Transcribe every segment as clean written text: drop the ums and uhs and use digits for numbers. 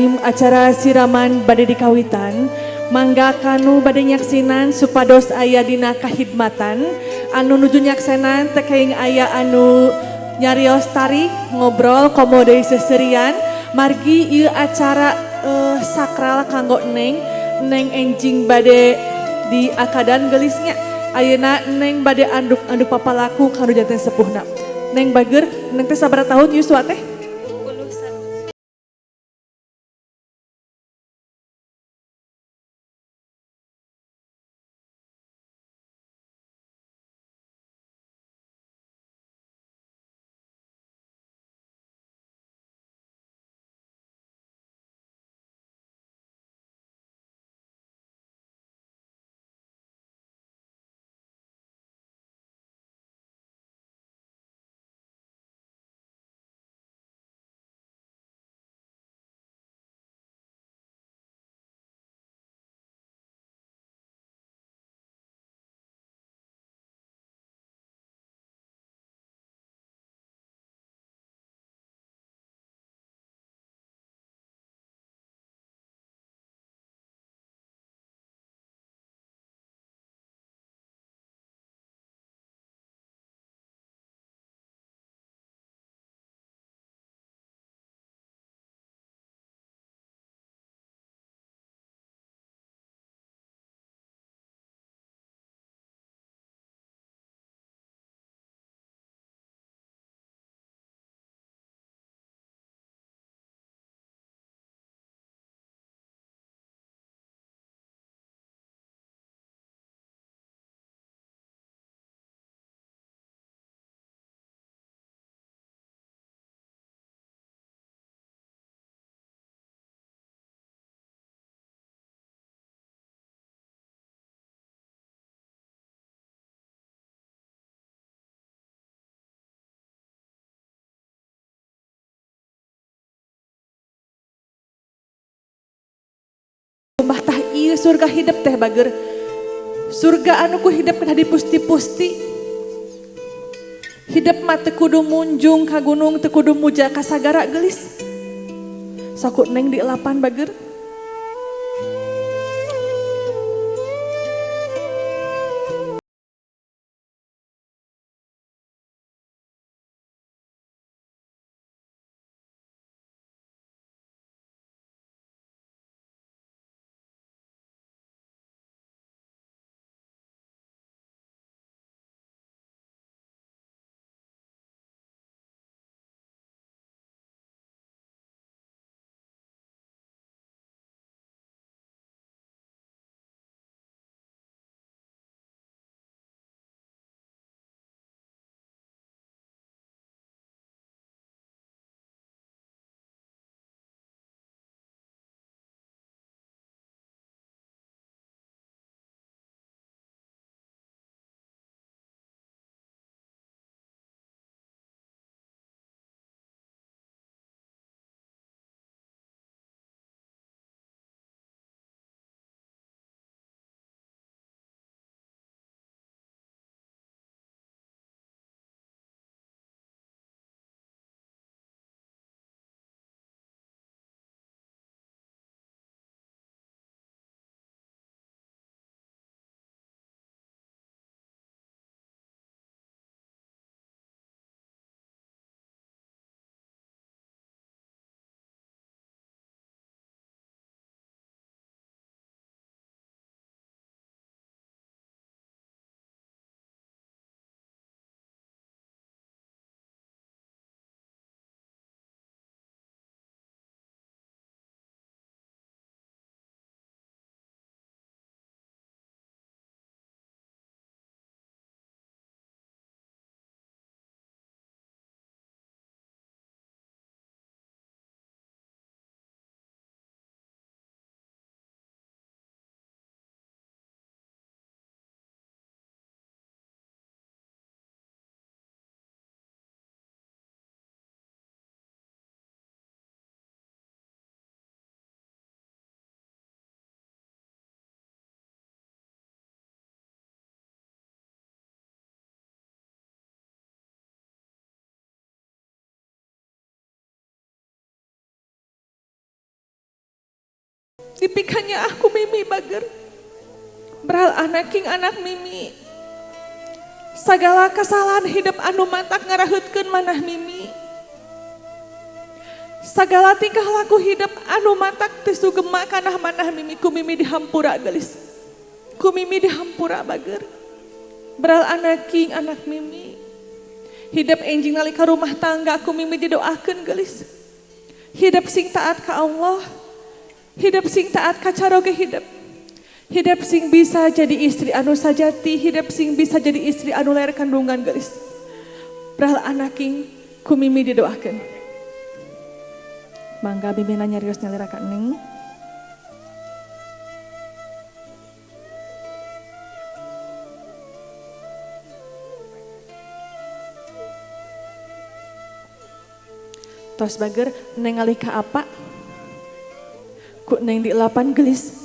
Acara siraman bade dikawitan, mangga kanu bade nyaksinan supados aya dina kahidmatan. Anu nuju nyaksenan teu kenging aya anu nyarios tarik ngobrol komo deui seserian, margi ieu acara sakral kanggo Neng. Neng enjing bade di akadan, geulis nya. Ayeuna Neng bade anduk-anduk papalaku kanu janten sepuhna. Neng bager, Neng teh sabaraha tahun yuswa teh? 21. Tah, ieu surga hidep teh, bager. Surga anu ku hidep kedah dipusti-pusti. Hidep mah teu kudu munjung ka gunung, teu kudu muja ka sagara, geulis. Sok ku Neng dielapan, bager. Dipikanyaah ku Mimi, bager. Beral anak king anak Mimi. Segala kesalahan hidup anu matak ngaraheutkeun manah Mimi. Segala tingkah laku hidup anu matak teu sugema kana manah Mimi, ku Mimi dihampura, gelis. Ku Mimi dihampura, bager. Beral anak king anak Mimi. Hidup enjing nalika rumah tangga ku Mimi didoakeun, gelis. Hidup sing taat ka Allah. Hidup sing taat ka caroge hidup. Hidup sing bisa jadi istri anu sajati, hidup sing bisa jadi istri anu ler kandungan, gelis. Beral anak king ku Mimi didoakeun. Mangga Mimi nyarios nyalira ka Neng. Tos, bager. Neng ngalih ka apa? Ku Neng dielapan, gelis.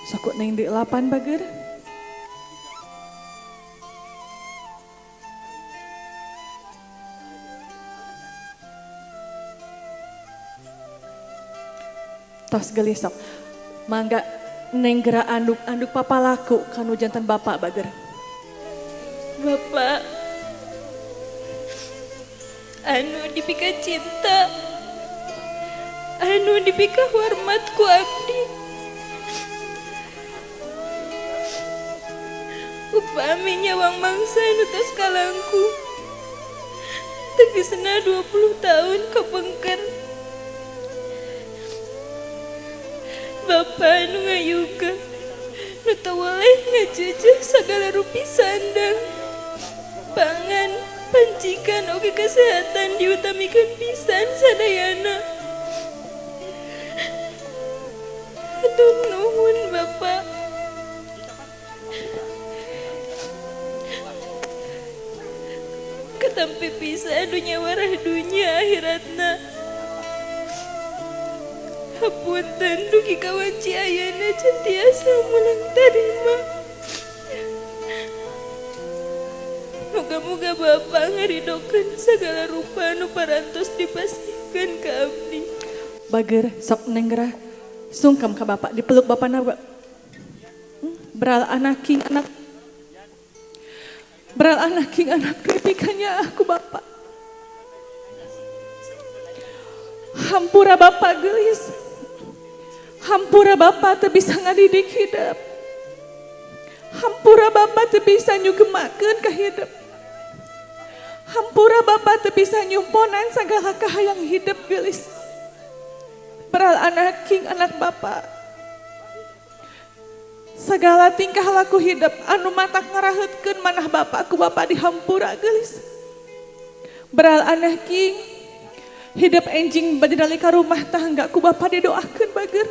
Sok ku Neng dielapan, bager. Tos, gelis, sok. Mangga Neng gera anduk-anduk papalaku kanu janten bapak, bager. Bapak anu dipika cinta, anu dipika hormat ku abdi, upami nyawang mangsa anu tos kalangkung, tegesna 20 tahun kepengker, Bapak anu ngayuga, nu teu weleh ngajejeh sagala rupi sandang, pangan, pancikan, oge kesehatan diutamikan pisan sadayana. Aduh, nuhun, Bapak. Katampi pisan dunya warah dunya akhiratna. Hapunten dugi ka wanci ayeuna can tiasa mulang tarima. Muga-muga Bapak ngaridokeun sagala rupa anu parantos dipasihkeun ka abdi. Bager, sok Neng gera sungkem ka bapak, dipeluk bapak na. Beral anak king anak, beral anak king anak dipikanyaah ku bapak. Hampura bapak, gelis. Hampura bapak teu bisa ngadidik hidup. Hampura bapak teu bisa nyugemakeun ka hidup. Hampura bapak teu bisa nyumponan sagala kahayang hidup, gelis. Beral anak king anak bapak. Segala tingkah laku hidup anu matak ngaraheutkeun manah bapak, ku bapak dihampura, gelis. Beral anak king hidup enjing bade nalika rumah tangga ku bapak didoakeun, bager.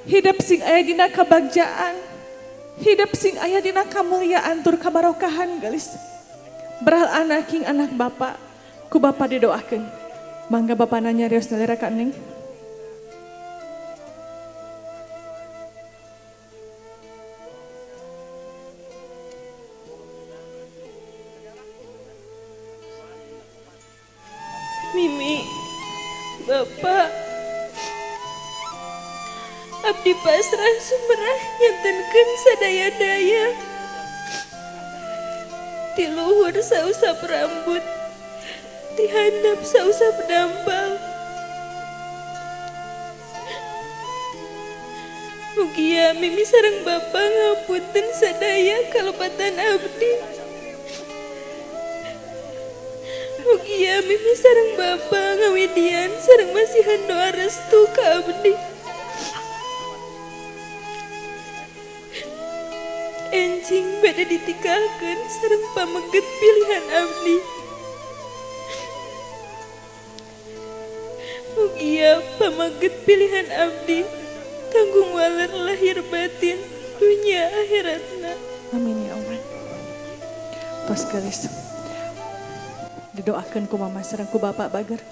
Hidup sing aya dina kabagjaan. Hidup sing aya dina kamuliaan tur kabarokahan, gelis. Beral anak king anak bapak, ku bapak didoakeun. Mangga bapak nyarios nyalira ka Neng. Mimi, Bapak, abdi pasrah sumerah nyantenkeun sadaya-daya. Ti luhur sausap rambut, ti handap sausap dampal. Mugia Mimi sareng Bapak ngapunten sadaya kalepatan abdi. Mugia Mimi sareng Bapak ngawidian sareng masihan doa restu ka abdi. Enjing bade ditikahkeun sareng pameget pilihan abdi. Mugia pameget pilihan abdi tanggung waler lahir batin dunia akhiratna. Amin ya Allah. Tos, gelis. Didoakeun ku mama sareng ku bapak, bager.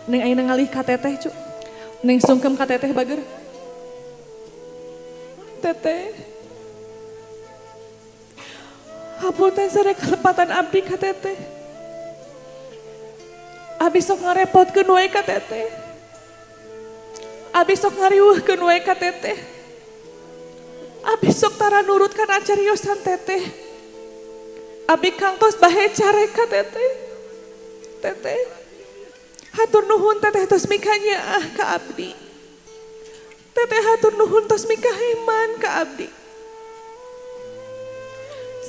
Neng ayeuna ngalih ka teteh cu. Neng sungkem ka teteh bager. Teteh. Hapunten sare kalepatan abdi ka teteh. Abi sok ngarepotkeun wae ka teteh. Abi sok ngariweuhkeun wae ka teteh. Abi sok tara nurut kana cariosan teteh. Abi kangtos bahe carek ka teteh. Teteh. Hatur nuhun teteh tos mikanyaah ka abdi. Teteh hatur nuhun tos mikaheman ka abdi.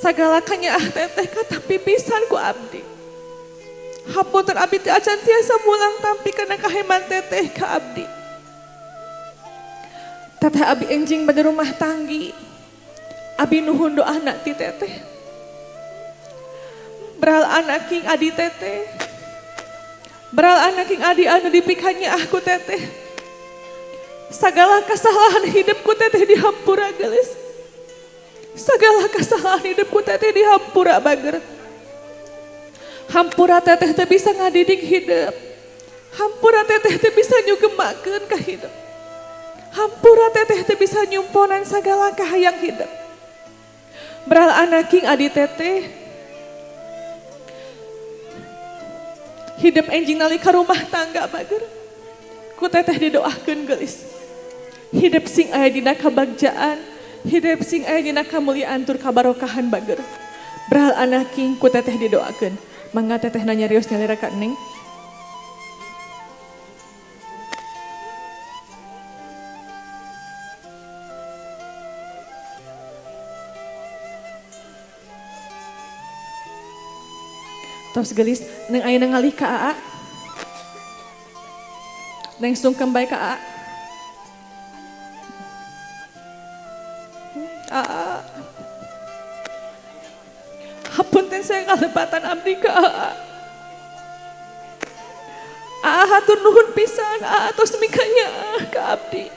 Sagala kanyaah teteh katampi pisan ku abdi. Hapunten abdi teh acan tiasa mulang tampi kana kaheman teteh ka abdi. Teteh abi enjing bade rumah tanggi. Abi nuhun doana ti teteh. Beral anak king adi teteh. Beral anak king adi anu dipikanyaah ku teteh. Sagala kesalahan hidupku teteh dihampura gelis. Sagala kesalahan hidupku teteh dihampura bager. Hampura teteh teu bisa ngadidik hidup. Hampura teteh teu bisa nyugemakeun ka hidup. Hampura teteh teu bisa nyumponan sagala kahayang hidup. Beral anak king adi teteh. Hidup enjing nalika rumah tangga bager. Ku teteh didoakeun gelis. Hidup sing aya dina kabagjaan, hidup sing aya dina kamuliaan tur kabarokahan bager. Beral anak king ku teteh didoakeun. Mangga teteh nanya rios nyalira ka Neng. Tos gelis, Neng ayeuna ngalih ka Aa. Neng sungkem bae ka Aa. Aa. Hapunten saya kalepatan abdi ka Aa. Aa hatur nuhun pisan, Aa tos mikanyaah ka abdi.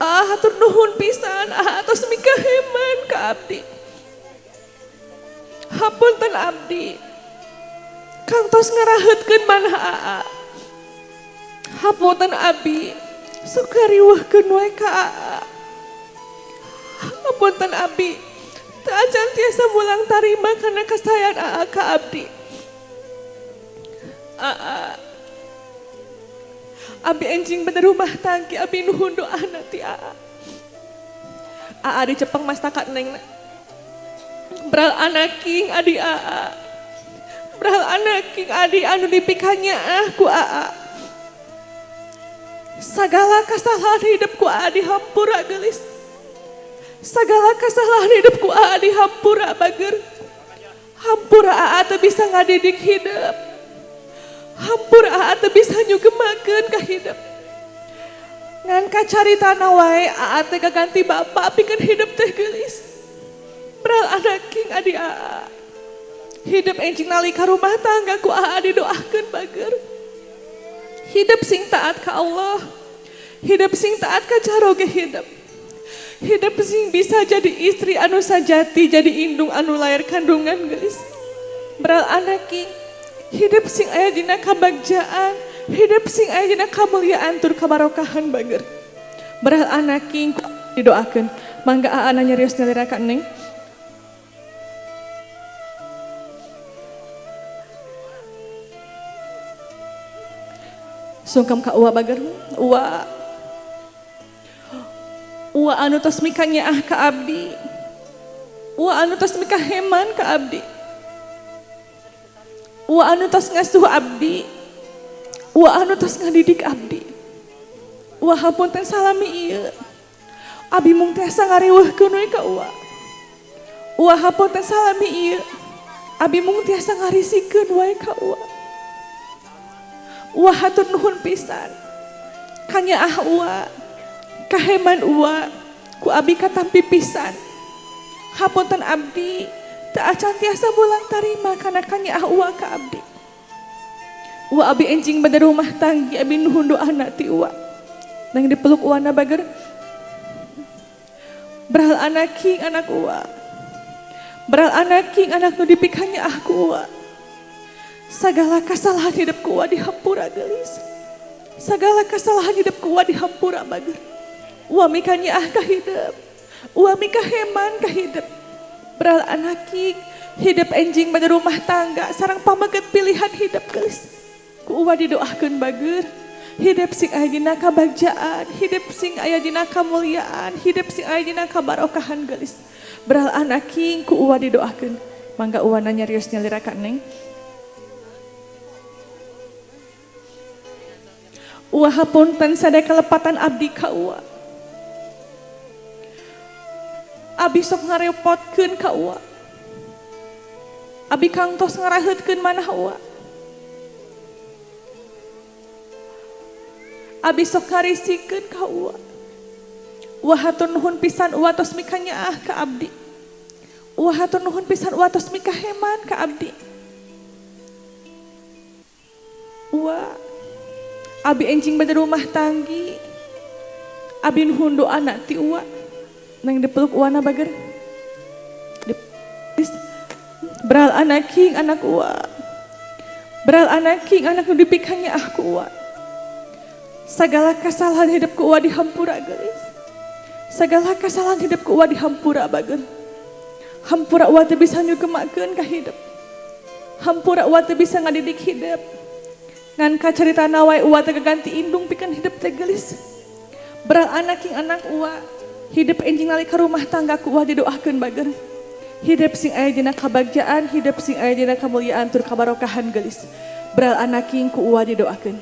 Aa hatur nuhun pisan, Aa tos mikaheman ka abdi. Hapunten abdi. Kangtos ngaraheutkeun manah Aa. Hapunten abdi, sok ngariweuhkeun wae ka Aa. Hapunten abdi, teu acan tiasa mulang tarima kana kasayan Aa ka abdi. Aa. Abi enjing bener rumah tangki, abi nuhun doana ti Aa. Aa dicepeng mas taka Neng. Beral anak king adi Aa. Beral anak king adi anu dipikanyaah ku Aa. Sagala kesalahan hidup ku Aa dihampura gelis. Sagala kesalahan hidup ku Aa dihampura bager. Hampura Aa teu bisa ngadidik hidup. Hampura Aa teu bisa nyugemakeun ka hidup. Ngan kacaritana wae Aa teh gaganti bapak pikeun hidup teh geulis. Beral anak king adi Aa. Hidup enjing nalika rumah tangga ku Aa didoakeun bager. Hidup sing taat ka Allah. Hidup sing taat ka caroge hidup. Hidup sing bisa jadi istri anu sajati, jadi indung anu lahir kandungan geus. Beral anak king, hidup sing aya dina kabagjaan, hidup sing aya dina kamuliaan tur kabarokahan bager. Beral anak king didoakeun. Mangga Aa nanya rios nyalira ka Neng. Sungkem ka Uwa bager. Uwa. Uwa anu tos mikanyaah ka abdi. Uwa anu tos mikaheman ka abdi. Uwa anu tos ngasuh abdi. Uwa anu tos ngadidik abdi. Uwa hapunten salami ieu. Abi mung tiasa ngariweuhkeun we ka Uwa. Uwa hapunten salami ieu. Abi mung tiasa ngarisikeun wae ka Uwa. Uwa hatur nuhun pisan. Kanyaah Uwa, kaheman Uwa, ku abi katampi pisan. Hapunten abdi, teu acan tiasa mulang tarima kana kanyaah Uwa ka abdi. Uwa abi enjing bade rumah tanggi, abi nuhun doana ti Uwa. Nang dipeluk Uwana bager. Beral anak king anak Uwa. Beral anak king anak nu dipikanyaah ku Uwa. Sagala kasalahan hidup ku Uwa dihampura gelis. Sagala kasalahan hidup ku Uwa dihampura bager. Uwa mika nyaah ka hidup. Uwa mika heman ka hidup. Beral anaking hidup enjing pada rumah tangga sareng pameget pilihan hidup gelis. Ku Uwa didoakeun bager. Hidup sing aya dina kabagjaan, hidup sing aya dina kamuliaan, hidup sing aya dina kabarokahan gelis. Beral anaking ku Uwa didoakeun. Mangga Uwa nyarios nyalira ka Neng. Uwa hapunten sadaya kalepatan abdi ka Uwa. Abi sok ngarepotkeun ka Uwa. Abi kangtos ngaraheutkeun manah Uwa. Abi sok ngarisikeun ka Uwa. Uwa hatur nuhun pisan Uwa tos mika nyaah ka abdi. Uwa hatur nuhun pisan Uwa tos mika heman ka abdi. Uwa abi enjing bade rumah tanggi. Abi nuhun doana ti Uwa. Neng dipeluk Uwana bager. Beral anaking anak Uwa. Beral anaking anak nu dipikanya ah ku Uwa. Sagala kasalahan hidup ku Uwa dihampura gelis. Sagala kasalahan hidup ku Uwa dihampura bager. Hampura Uwa teu bisa nyugemakeun ka hidup. Hampura Uwa teu bisa ngadidik hidup. Ngan kacaritana wae Uwa teh gaganti indung pikeun hidup teh gelis. Beral anaking anak Uwa. Hidup enjing nalika rumah tangga ku Uwa didoakeun bager. Hidup sing aya dina kabagjaan, hidup sing aya dina kamuliaan tur kabarokahan gelis. Beral anaking ku Uwa didoakeun.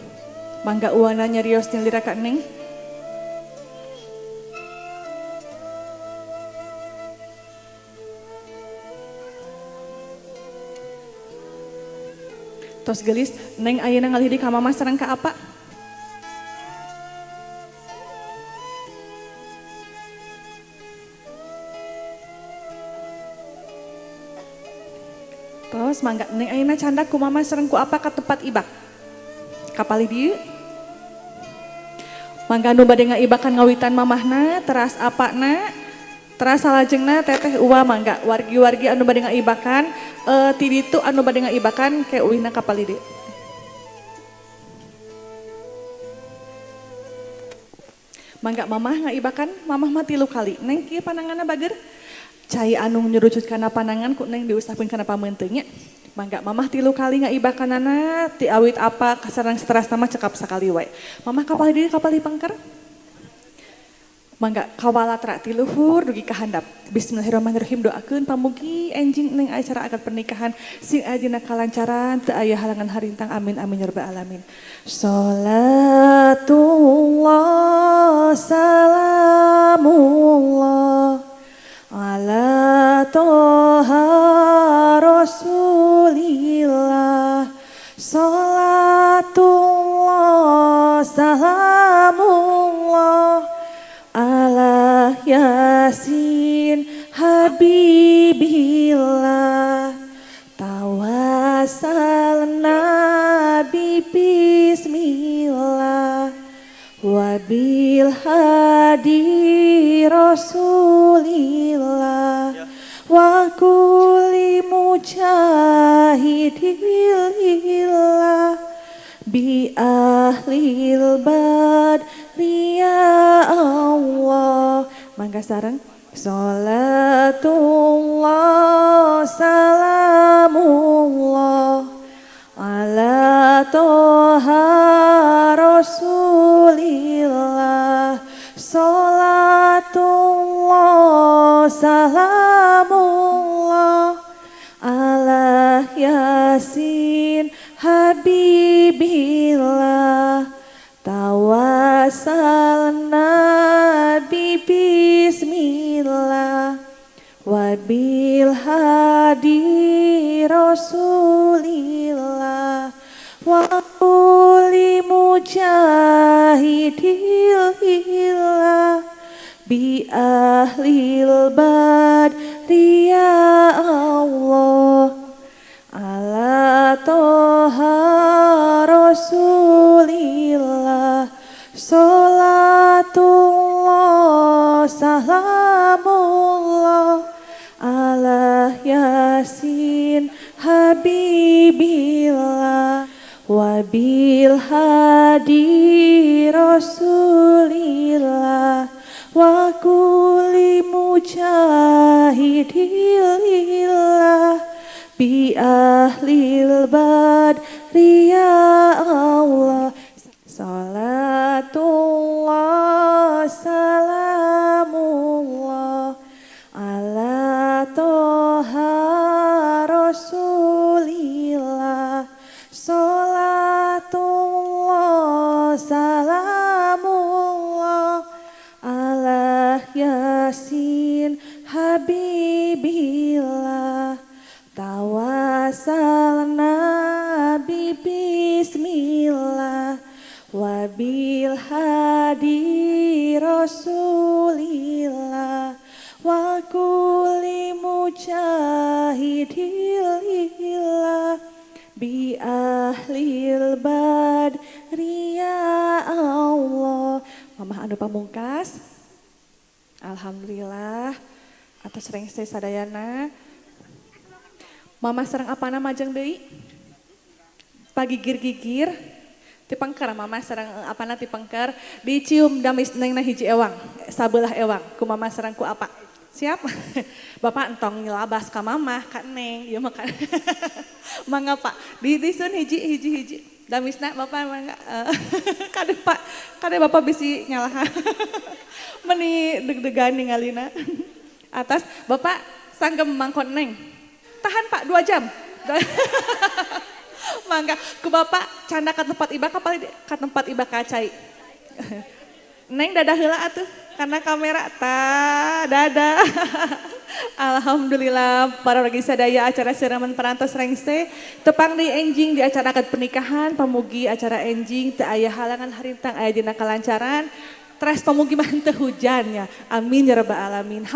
Mangga Uwa nyarios nyalira ka Neng. Tos gelis, Neng ayeuna ngalih di ka mama sareng ka apa? Tos mangga Neng ayeuna candak ku mama sareng ku apa ka tempat ibak. Kapalih dieu. Mangga nu bade ngaibakan ngawitan mamahna, teras apana, teras salajengna teteh Uwa mangga wargi-wargi anu bade ngaibakan, ti ditu anu bade ngaibakan ke uihna kapalih dieu. Mangga mamah ngaibakan, mamah mah 3 kali. Neng kieu pananganna bager. Cai anu nyurucut kana panangan ku Neng diusapkeun kana pameunteung nya. Mangga mamah 3 kali ngaibakanana ti awit apa kasarang seterasna mah cekap sakali wae. Mamah kapalih dieu kapalih pangker. Mangga kawalatra ti luhur dugi ka handap. Bismillahirrahmanirrahim doakeun pamugi enjing Neng acara akad pernikahan sing aya dina kalancaran teu aya halangan harintang amin amin ya rabbal alamin. Salatullah salamullah ala toha rasulillah. Salatullah salamullah ala yasin habibillah. Tawassalna bi bismillah wabil hadi rasulillah wa kulli mujahidillah bi ahlil badri ya Allah. Mangga sareng salatullah salamullah ala toha rasulillah. Salatullah salamullah ala yasin habibillah. Tawassalna bi bismillah wabil hadi rasulillah wa kulli mujahidillah bi ahlil badri ya Allah. Ala toha rasulillah. Salatullah salamullah ala yasin habibillah. Wabil hadi Rasulillah wa kulli mujahidin lillah bi ahlil badri ya Allah. Salatullah salamullah ala toha rasulillah. Salatullah salamullah ala yasin habibillah. Tawasalna bi bismillah wabil hadi rasulillah wa kulli mujahidin lillah bi ahlil badri ya Allah. Mamah anu pamungkas. Alhamdulillah atos rengse sadayana. Mama sareng apana majeng deui? Pagigir-gigir tipengker. Mama sareng apana tipengker, dicium damis nengna hiji ewang, sabelah ewang ku mama sareng ku apa. Siap? Bapak entong nyelabas ka mama, ka neng, ieu mah kan. Mangga, Pak, di disun hiji hiji hiji. Damisna Bapak mangga. Kade Pak, kade Bapak bisi nyalahan. Meni deg-degan ningalina. Atas Bapak sanggem mangkon neng. Tahan, Pak, 2 jam. Mangga ku Bapak canda ka tempat ibak, ka tempat ibak ka cai. Neng dadah heula atuh karena kamera ta dadah. Alhamdulillah, para wargi sadaya, acara siraman parantos rengse. Tepang di enjing di acara akad pernikahan. Pamugi acara enjing teu aya halangan harintang, aya dina kalancaran. Teras pamugi mah teu hujan ya. Amin ya rabbal alamin.